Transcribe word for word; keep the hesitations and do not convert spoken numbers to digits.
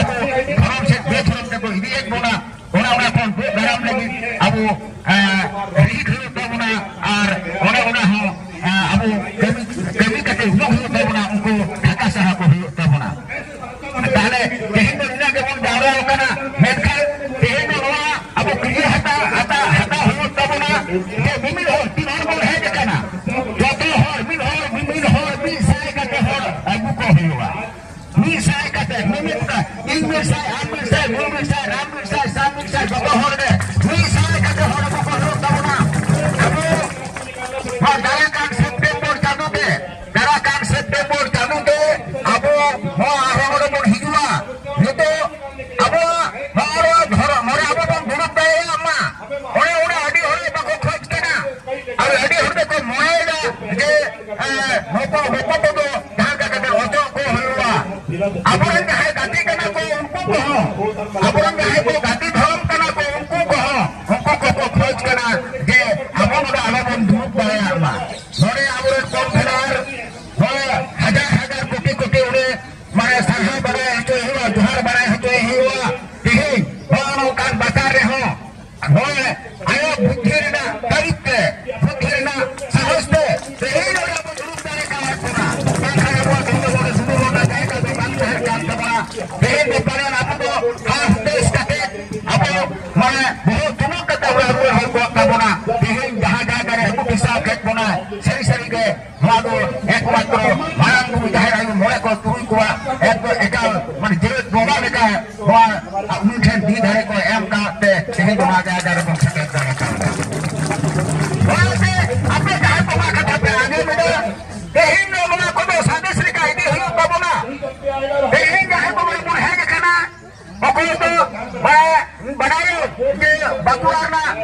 ᱟᱵᱚ ᱫᱷᱚᱨᱚᱢ ᱥᱮ ᱵᱮᱫᱷᱚᱨᱚᱢ ᱛᱮᱠᱚ ᱤᱫᱤᱭᱮᱫ ᱵᱚᱱᱟ, ᱚᱱᱟ ᱚᱱᱟ ᱠᱷᱚᱱ ᱫᱩᱜ ᱫᱟᱨᱟᱢ ᱞᱟᱹᱜᱤᱫ ᱟᱵᱚ ᱨᱤᱦᱤᱴ ᱦᱩᱭᱩᱜ ᱛᱟᱵᱚᱱᱟ᱾ ᱟᱨ ᱚᱱᱮ ᱚᱱᱟ ᱦᱚᱸ ᱟᱵᱚ ᱠᱟᱹᱢᱤ ᱠᱟᱹᱢᱤ ᱠᱟᱛᱮ ᱩᱰᱩᱠ ᱦᱩᱭᱩᱜ ᱛᱟᱵᱚᱱᱟ, ᱩᱱᱠᱩ ᱰᱷᱟᱠᱟ ᱥᱟᱦᱟ ᱠᱚ ᱦᱩᱭᱩᱜ ᱛᱟᱵᱚᱱᱟ᱾ ᱛᱟᱦᱞᱮ ᱛᱮᱦᱮᱧ ᱫᱚ ᱱᱤᱱᱟᱹᱜ ᱜᱮᱵᱚᱱ ᱡᱟᱣᱨᱟ ᱟᱠᱟᱱᱟ, ᱢᱮᱱᱠᱷᱟᱱ ᱛᱮᱦᱮᱧ ᱫᱚ ᱱᱚᱣᱟ ᱟᱵᱚ ᱠᱤᱨᱭᱟᱹ ᱦᱟᱛᱟᱣ ᱦᱟᱛᱟᱣ ᱦᱟᱛᱟᱣ ᱦᱩᱭᱩᱜ ᱛᱟᱵᱚᱱᱟ᱾ ᱡᱮ ᱢᱤᱢᱤᱫ ᱦᱚᱲ ᱛᱤᱱ ᱦᱚᱲ ᱵᱚᱱ ᱦᱮᱡ ᱟᱠᱟᱱᱟ, ᱡᱚᱛᱚ ᱦᱚᱲ ᱢᱤᱫ ᱦᱚᱲ ᱢᱤᱢᱤᱫ ᱦᱚᱲ ᱢᱤᱫ ᱥᱟᱭ ᱠᱟᱛᱮ ᱦᱚᱲ ᱟᱹᱜᱩ ᱠᱚ ᱦᱩᱭᱩᱜᱼᱟ᱾ ᱢᱤᱫ ᱥᱟᱭ ᱠᱟᱛᱮ ᱢᱤᱢᱤᱫ ᱠᱟ-, ᱤᱧ ᱢᱤᱫ ᱥᱟᱭ, ᱟᱢ ᱢᱤᱫ ᱥᱟᱭ, ᱱᱩᱭ ᱢᱤᱫ ᱥᱟᱭ, ᱨᱟᱢ ᱢᱤᱫ ᱥᱟᱭ, ᱥᱟᱢ ᱢᱤᱫ ᱥᱟᱭ, ᱡᱚᱛᱚ ᱦᱚᱲ ᱜᱮ ᱢᱤᱫ ᱥᱟᱭ ᱠᱟᱛᱮ ᱦᱚᱲ ᱟᱹᱜᱩ ᱠᱚ ᱦᱩᱭᱩᱜ ᱛᱟᱵᱚᱱᱟ᱾ ᱟᱵᱚ ᱱᱚᱣᱟ ᱫᱟᱨᱟᱭ ᱠᱟᱱ ᱥᱮᱯᱴᱮᱢᱵᱚᱨ ᱪᱟᱸᱫᱚ ᱛᱮ, ᱫᱟᱨᱟᱭ ᱠᱟᱱ ᱥᱮᱯᱴᱮᱢᱵᱚᱨ ᱪᱟᱸᱫᱚ ᱛᱮ ᱟᱵᱚ ᱱᱚᱣᱟ ᱟᱨᱦᱚᱸ ᱱᱚᱰᱮ ᱵᱚᱱ ᱦᱤᱡᱩᱜᱼᱟ᱾ ᱱᱤᱛᱚᱜ ᱟᱵᱚᱣᱟᱜ ᱱᱚᱣᱟ ᱱᱚᱣᱟ ᱫᱷᱚᱨᱚᱢ ᱱᱚᱰᱮ ᱟᱵᱚ ᱵᱚᱱ ᱫᱩᱲᱩᱵ ᱫᱟᱲᱮᱭᱟᱜ ᱢᱟ, ᱚᱱᱮ ᱚᱱᱟ ᱟᱹᱰᱤ ᱦᱚᱲ ᱵᱟᱠᱚ ᱠᱷᱚᱡᱽ ᱠᱟᱱᱟ᱾ ᱟᱨ ᱟᱹᱰᱤ ᱦᱚᱲ ᱫᱚᱠᱚ ᱢᱚᱱᱮᱭᱮᱫᱟ ᱡᱮ, ᱮ, ᱱᱩᱠᱩ, ᱱᱩᱠᱩ ᱠᱚᱫᱚ ᱡᱟᱦᱟᱸ ᱞᱮᱠᱟ ᱠᱟᱛᱮ ᱚᱪᱚᱜ ᱠᱚ ᱦᱩᱭᱩᱜᱼᱟ᱾ ᱟᱵᱚᱨᱮᱱ ᱡᱟᱦᱟᱸᱭ ᱜᱟᱛᱮ ᱠᱟᱱᱟ ᱠᱚ, ᱩᱱᱠᱩ ᱠᱚᱦᱚᱸ, ᱟᱵᱚᱨᱮᱱ ᱡᱟᱦᱟᱸᱭ ᱠᱚ ᱜᱟᱛᱮ ᱫᱷᱚᱨᱚᱢ ᱠᱟᱱᱟ ᱠᱚ, ᱩᱱᱠᱩ ᱠᱚᱦᱚᱸ, ᱩᱱᱠᱩ ᱠᱚᱠᱚ ᱠᱷᱚᱡᱽ ᱠᱟᱱᱟ ᱡᱮ ᱟᱵᱚ ᱱᱚᱰᱮ ᱟᱞᱚ ᱵᱚᱱ ᱫᱩᱲᱩᱵ ᱫᱟᱲᱮᱭᱟᱜ ᱢᱟ᱾ ᱱᱚᱰᱮ ᱟᱵᱚᱨᱮᱱ ᱠᱚᱱᱵᱷᱮᱱᱟᱨ ᱦᱚᱲ ᱦᱟᱡᱟᱨ ᱦᱟᱡᱟᱨ ᱠᱳᱴᱤ ᱠᱳᱴᱤ ᱩᱱᱤ ᱢᱟᱱᱮ ᱥᱟᱨᱦᱟᱣ ᱵᱟᱲᱟᱭ ᱦᱚᱪᱚᱭ ᱦᱩᱭᱩᱜᱼᱟ, ᱡᱚᱦᱟᱨ ᱵᱟᱲᱟᱭ ᱦᱚᱪᱚᱭ ᱦᱩᱭᱩᱜᱼᱟ᱾ ᱛᱮᱦᱮᱧ ᱱᱚᱜᱼᱚ ᱱᱚᱝᱠᱟᱱ ᱵᱟᱡᱟᱨ ᱨᱮᱦᱚᱸ ᱱᱚᱜᱼᱚᱭ ᱟᱭᱟᱜ ᱵᱩᱫᱽᱫᱷᱤ ᱨᱮᱱᱟᱜ ᱛᱟᱹᱨᱤᱯ ᱛᱮ, ᱵᱩᱫᱽᱫᱷᱤ ᱨᱮᱱᱟᱜ ᱥᱟᱦᱚᱥ ᱛᱮ ᱛᱮᱦᱮᱧ ᱱᱚᱰᱮ ᱟᱵᱚ ᱫᱩᱲᱩᱵ ᱫᱟᱲᱮ ᱠᱟᱣᱟᱫ ᱵᱚᱱᱟ᱾ ᱵᱟᱝᱠᱷᱟᱱ ᱟᱵᱚᱣᱟᱜ ᱫᱤᱥᱚᱢ ᱨᱮ ᱥᱩᱫᱷᱩ ᱱᱚᱰᱮ ᱡᱟᱭᱜᱟ ᱫᱚ ᱵᱟᱝ ᱛᱟᱦᱮᱸ ᱠᱟᱱ ᱛᱟᱵᱚᱱᱟ᱾ ᱛᱮᱦᱮᱧ ᱫᱚ ᱯᱟᱞᱮᱱ ᱟᱵᱚ ᱫᱚ ᱦᱟᱥ ᱫᱮᱥ ᱠᱟᱛᱮ ᱟᱵᱚ ᱢᱟᱱᱮ ᱵᱚᱦᱩ ᱛᱩᱢᱩᱞ ᱠᱟᱛᱮ ᱚᱲᱟᱜ ᱨᱩᱣᱟᱹᱲ ᱦᱩᱭ ᱠᱚᱜ ᱛᱟᱵᱚᱱᱟ᱾ ᱛᱮᱦᱮᱧ ᱡᱟᱦᱟᱸ ᱡᱟᱭᱜᱟ ᱨᱮ ᱟᱹᱜᱩ ᱯᱤᱥᱟᱣ ᱠᱮᱫ ᱵᱚᱱᱟ, ᱥᱟᱹᱨᱤ ᱥᱟᱹᱨᱤ ᱜᱮ ᱱᱚᱣᱟ ᱫᱚ ᱮᱠᱢᱟᱛᱨᱚ ᱢᱟᱨᱟᱝ ᱵᱩᱨᱩ ᱡᱟᱦᱮᱨ ᱟᱭᱳ ᱢᱚᱬᱮ ᱠᱚ ᱛᱩᱨᱩᱭ ᱠᱚᱣᱟᱜ ᱮᱠᱫᱚᱢ ᱮᱠᱟᱞ ᱢᱟᱱᱮ ᱡᱮᱣᱮᱫ ᱵᱚᱸᱜᱟ ᱞᱮᱠᱟ ᱱᱚᱣᱟ ᱩᱱᱤ ᱴᱷᱮᱱ ᱛᱤ ᱫᱟᱲᱮ ᱠᱚ ᱮᱢ ᱠᱟᱜ ᱛᱮ ᱛᱮᱦᱮᱧ ᱫᱚ ᱱᱚᱣᱟ ᱡᱟᱭᱜᱟ ᱨᱮᱵᱚᱱ ᱥᱮᱴᱮᱨ ᱫᱟᱲᱮ ᱠᱟᱣᱫᱟ᱾ ᱚᱱᱟᱛᱮ ᱟᱯᱮ ᱡᱟᱦᱟᱸᱭ ᱵᱚᱸᱜᱟ ᱠᱟᱛᱷᱟ ᱯᱮ ᱟᱸᱡᱚᱢ ᱮᱫᱟ, ᱛᱮᱦᱮᱧ ᱫᱚ ᱱᱚᱣᱟ ᱠᱚᱫᱚ ᱥᱟᱸᱫᱮᱥ ᱞᱮᱠᱟ ᱤᱫᱤ ᱦᱩᱭᱩᱜ ᱛᱟᱵᱚᱱᱟ᱾ ᱛᱮᱦᱮᱧ ᱡᱟᱦᱟᱸᱭ ᱠᱚ ᱱᱚᱰᱮ ᱵᱚᱱ ᱦᱮᱡ ᱟᱠᱟᱱᱟ, ᱚᱠᱚᱭ ᱫᱚ ᱵᱟ-, ᱵᱟᱰᱟᱭ ᱡᱮ ᱵᱟᱸᱠᱩᱲᱟ ᱨᱮᱱᱟᱜ